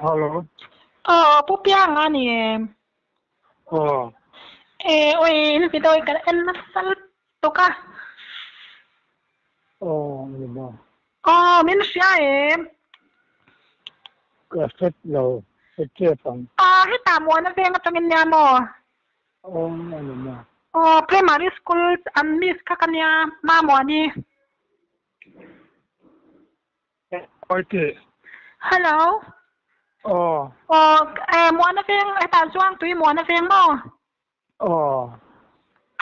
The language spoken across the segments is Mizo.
Hello. Aw Pu Pianga a ni em? Aw. E oi in video hi kan en nasa lutuk a. Aw ni maw. Aw min hria em? Ka hret lo, hre tep ang. Aw hetah Muana veng atangin nia maw? Aw a ni maw. Aw primary school an miss kha ka nia Mamuani. Hello. Aw. Aw eh Muana veng hetah chuan tui Muana veng maw? Aw.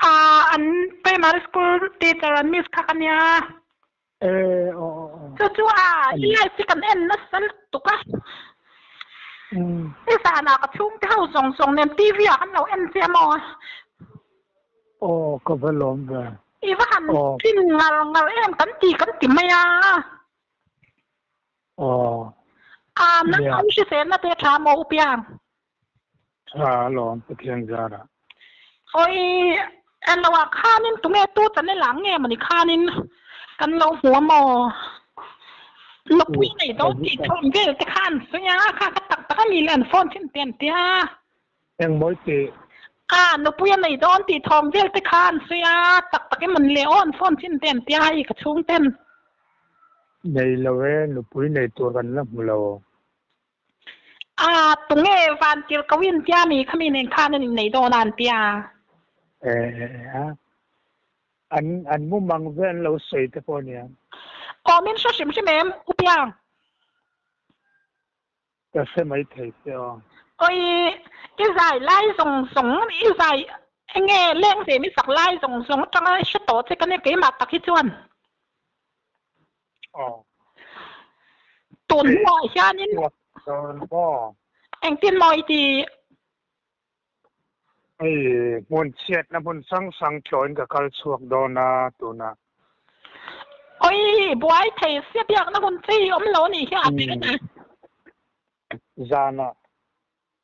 Ah an primary school teacher an miss kha ka nia. Eh aw aw aw. Chu chu a i life hi kan en nasa lutuk a. I zanah ka chhungte ho zawng zawng nen TV ah kan lo en che maw? Aw ka va lawm ve. I va han thin ngar ngar em kan ti kan ti mai a. Aw. A nang ang hriselna te tha maw u Piang? Tha alawm Pathian zarah. Awi englo ah khanin tunge tu channel ah nge mawni khanin kan lo hmu a maw? Nupui nei dawn tih thawm vel te khan sawi a kha kha tak tak a ni le an phone thin te an tia. Engmawi tih? A nupui a nei dawn tih thawm vel te kha an sawi a, tak tak em an leh aw an phone chin te an tia hei ka chhung ten. Nei lo e, nupui nei tur kan la hmu lo. A, tunge vantir ko in tia mi khami nen khan an innei dawn a an tia. E a, an an mumang ve an lo sawi te pawh ania. Aw min hre hrim hrim em U Piang. Ka hre mai thei che aw. Awi, i zai lai zawng zawng, i zai enge leng ve mi sak lai zawng zawng atanga i hre tawh che ka nia keimah tak hi chuan. Aw. Tun hnuah hianin. Engtin maw i ti? Hei hmun chhiatna hmun hrang hrang tlawhin ka kal chhuak dawn a tunah. Oi buai thei sia biakna hun che hi awm lo anih hi a ber a. Zanah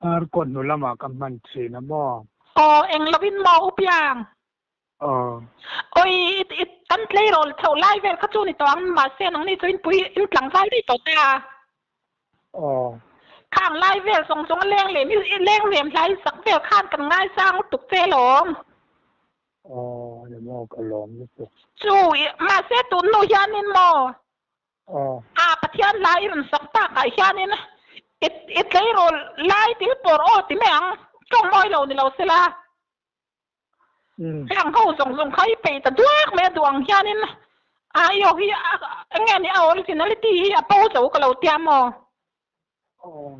ar kaw hnu lamah ka hman thin a maw? Aw eng lovin maw u Piang? Aw. Oi i kan tleirawl chhoh lai vel kha chu ni tawh ang mahse nangni chu inpui intlangval daih tawh ta. Aw. Khang lai vel zawng zawng a leng lem i leng lem hlai sak vel khan kan ngaisang lutuk che lawm. Aw ni maw ka lawm lutuk. Chu mahse tun hnu hianin maw? Aw. A Pathian hla i rawn sak takah hianin i i tleirawl lai til pawr aw ti mai ang tawng mawi lo ni lo sela. Heng ho zawng zawng kha i peih ta duak mai a duh ang hianin a i aw hi eng nge ni a originality hi a po zo ka lo tia maw? Aw.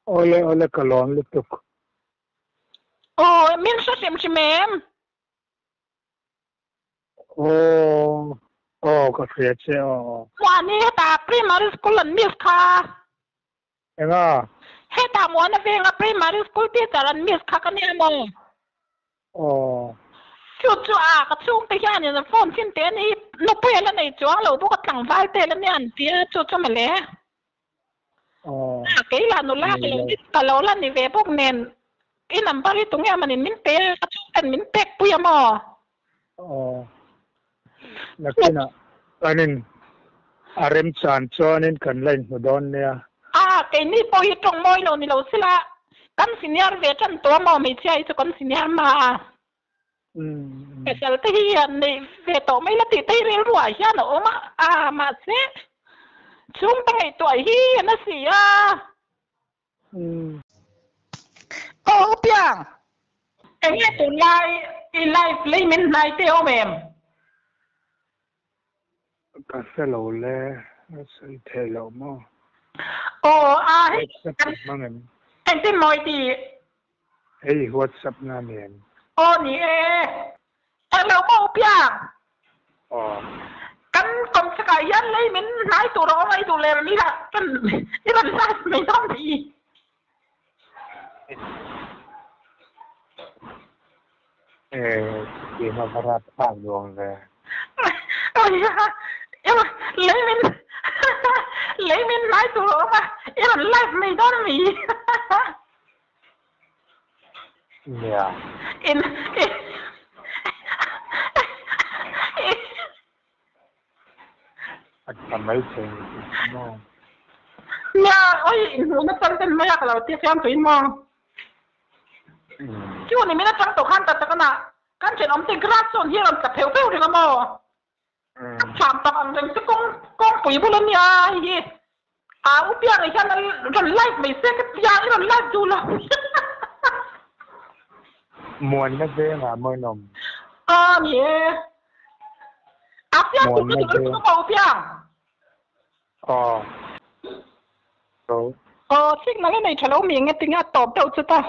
Awle awle ka lawm lutuk. Aw min hre hrim hrim em? Aw aw ka hria che aw aw. Mahni heta primary school an miss kha. Enga? Hetah Muana venga primary school teacher an miss kha ka nia maw? Aw. Chu chu a ka chhungte hianin an phone chin te a ni, nupui a la nei chuang lo bawk a, tlangval te la nia an ti a, chu chu mawle. Aw. A kei lah nula ka lo ni ka lo la ni ve bawk nen i number hi tunge manin min pe a, ka chhungten min pek pui a maw? Aw. Nakinah kan in a remchan chuanin kan la inhmu dawn nia. A, keini pawh hi tawng mawi lo ni lo sela, kan senior ve tan tawh a maw hmeichhia hi chu kan senior hma a. Pasal te hi an neih ve tawh mai la tih te hi rilruah hian a awm a, a mahse chhungte ngaihtuah hi a na si a. Aw u Piang, enge tunlai i life lei min hnai te awm em? Ka hre lo le, a sawi thei lo maw? Aw a hei WhatsApp i hmang em? Engtin maw i ti? Hei WhatsApp na ni em? Aw ni e, Englo maw u Piang? Aw. Kan kawmchhak ah hian lei min hnai tur a awm a, i duh leh rawn ila kan i rawn live mai dawn ni. Eh, chutiang a va rat thlak nuam ve. Lei min lei min hnai tur a awm a, i rawn live mai dawn ni. Nia. In A tha mai thei ni tih chu maw. Nia, oi inhmuhna chal ten mai a ka lo ti fiam tuin maw. Chu ni min atang tawh khan tak tak ana kan thenawm te grass zawn hi a rawn tla pheuh pheuh reng a maw. A chham tak ang reng chu kawng kawngpui bul a nia hei hi. A u piang ah hian a rawn live mai se ka tia i rawn live duh lo. Muanna vengah maw in awm? A ni e. A fiam tur ka duh lutuk a maw u piang. Aw. Hello. Aw signal a nei tha lo mi enge tinge a tawp deuh chu ta.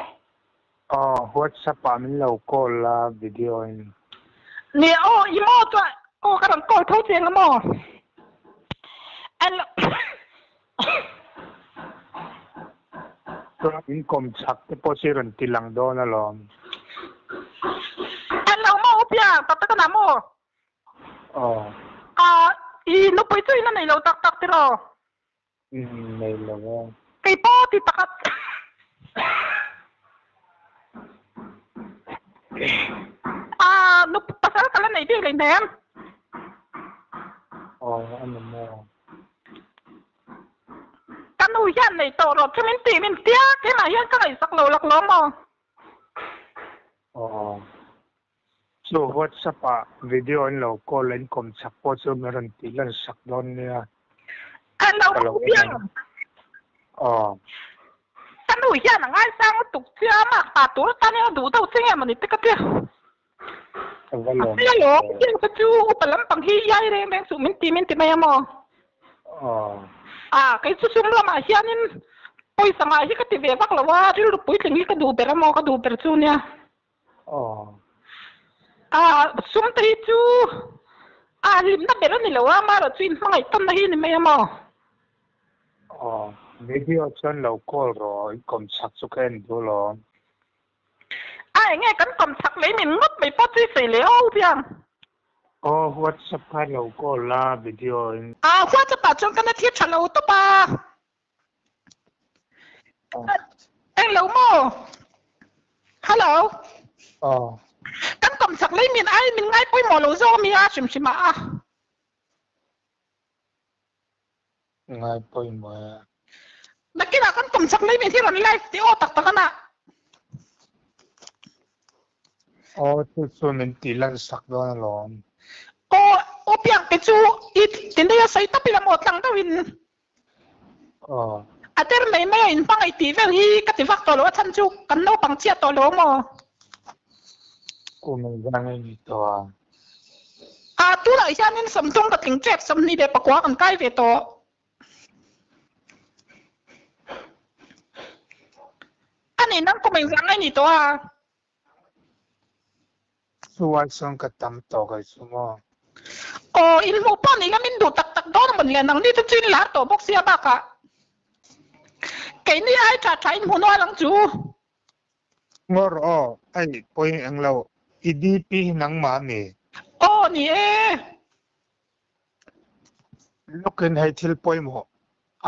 Aw WhatsApp ah min lo call la video in. Nia aw i maw chuan aw ka rawn call tho chiang a maw. Hello. Chuan in kawm chak te pawh chu i rawn ti lang dawn alawm. Hello maw u Piang tak tak a na maw. Aw. A i nupui chu in a nei lo tak tak tiraw? Umm nei lo e. Kei pawh ti tak a A nup pasal ka la nei bik leh hnem. Aw a ni maw? Ka nu hian nei tawh rawh chu min ti min tia keimah hian ka ngaihsak lo laklawh maw? Aw. Chu WhatsApp ah video an lo call a in kawm chak pawh chu min rawn tih lan sak dawn nia. An lo hmu piang. Aw. Ka nu hian a ngaisang lutuk che a, mak pa tur atan hian a duh deuh che nge mawni te ka tia. Ka va lawm A lawm piang te chu upa lampang hi iai reng reng suh min ti min ti mai a maw. Aw. A kei chu sum lamah hianin pawisa ngah hi ka ti ve vak lo a, rilru puitling hi ka duh ber a maw ka duh ber chu nia. Aw. A sum te hi chu a hlimna ber a ni lo a, amaherawh chu inhmangaih tawnna hi a ni mai a maw? Aw, video chuan lo call rawh, i kawm chak chu ka en duh alawm. A enge kan kawm chak lei min ngawt mai pawh chu i sawi leh aw piang. Aw, WhatsApp kha lo call la video in. A, WhatsApp ah chuan ka na thil tha lo tawp a. Englo maw? Hello. Aw. Kan kawm chak lei min ai min ngai pawimawh lo zawk ami a hrim hrim ah a. Ngai pawimawh e. Nakinah kan kawm chak lei min hi rawn live tih aw tak tak ana. Aw chu chu min tih lan sak dawn alawm. Aw aw piang te chu i tinei a sawi tawp ila maw tlang deuh in. Aw. A der mai mai a inhmangaih tih vel hi ka ti vak tawh lo a chhan chu kan naupang chiah tawh lo maw? Kum engzah nge ni tawh a? A, tunah hianin 30 ka tling tep, 29 kan kai ve tawh. A nih nang kum engzah nge ni tawh a? Chuai chuan ka tam tawh kai chu maw? Aw, in hmuh pawh ni lam in duh tak tak dawn a mawn le, nangni te chu in lar tawh bawk sia bakah keini ai tha tha in hmu nual ang chu. Ngawr aw, ai pawi eng lo, i DP hi nangmah a mi? Aw ni e. Lawkin hei thil pawimawh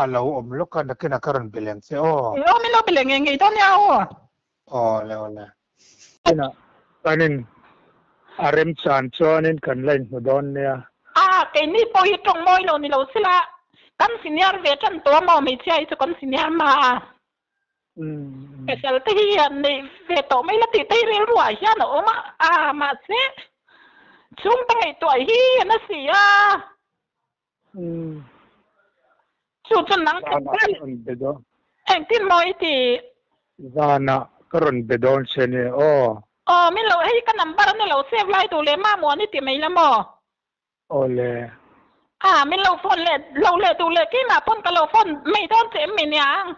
a lo awm lawk a, nakinah ka rawn be leng che aw. Aw min lo be leh ngei ngei dawn nia aw. Awle awle. Tunah kan in a remchan chuanin kan la inhmu dawn nia. A, keini pawh hi tawng mawi lo ni lo sila, kan senior ve tan tawh a maw hmeichhia hi chu kan senior hma a. Pasal te hi han neih ve tawh mai la tih te hi rilruah hian a awm a, a mahse chhungte ngaihtuah hi a na si a. Chu chu nang Zanah ka rawn be dawn. Engtin maw i ti? Zanah ka rawn be dawn che nia aw. Aw min lo hei ka number a ni lo save lai duh leh mamawh ni ti mai la maw? Aw le. A min lo phone leh lo leh duh leh keimah pawn ka lo phone mai dawn che em mi niang?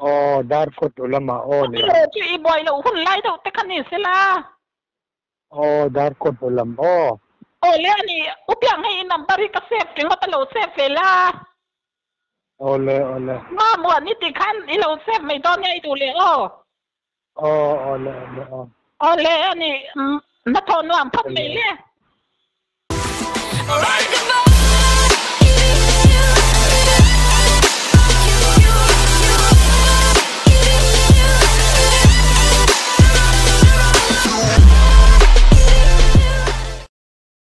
Aw dar kawt u lamah aw le. Chu i buai loh hun lai deuh te kha ni sela. Aw darkaw hnu lam aw. Aw le ani u piang hei i number hi ka save ringawt a lo save ve la. Aw le aw le. Mamawh ni tih khan i lo save mai dawn nia i duh leh aw. Aw aw le aw le aw. Aw le ani hnathawh nuam phawt mai le.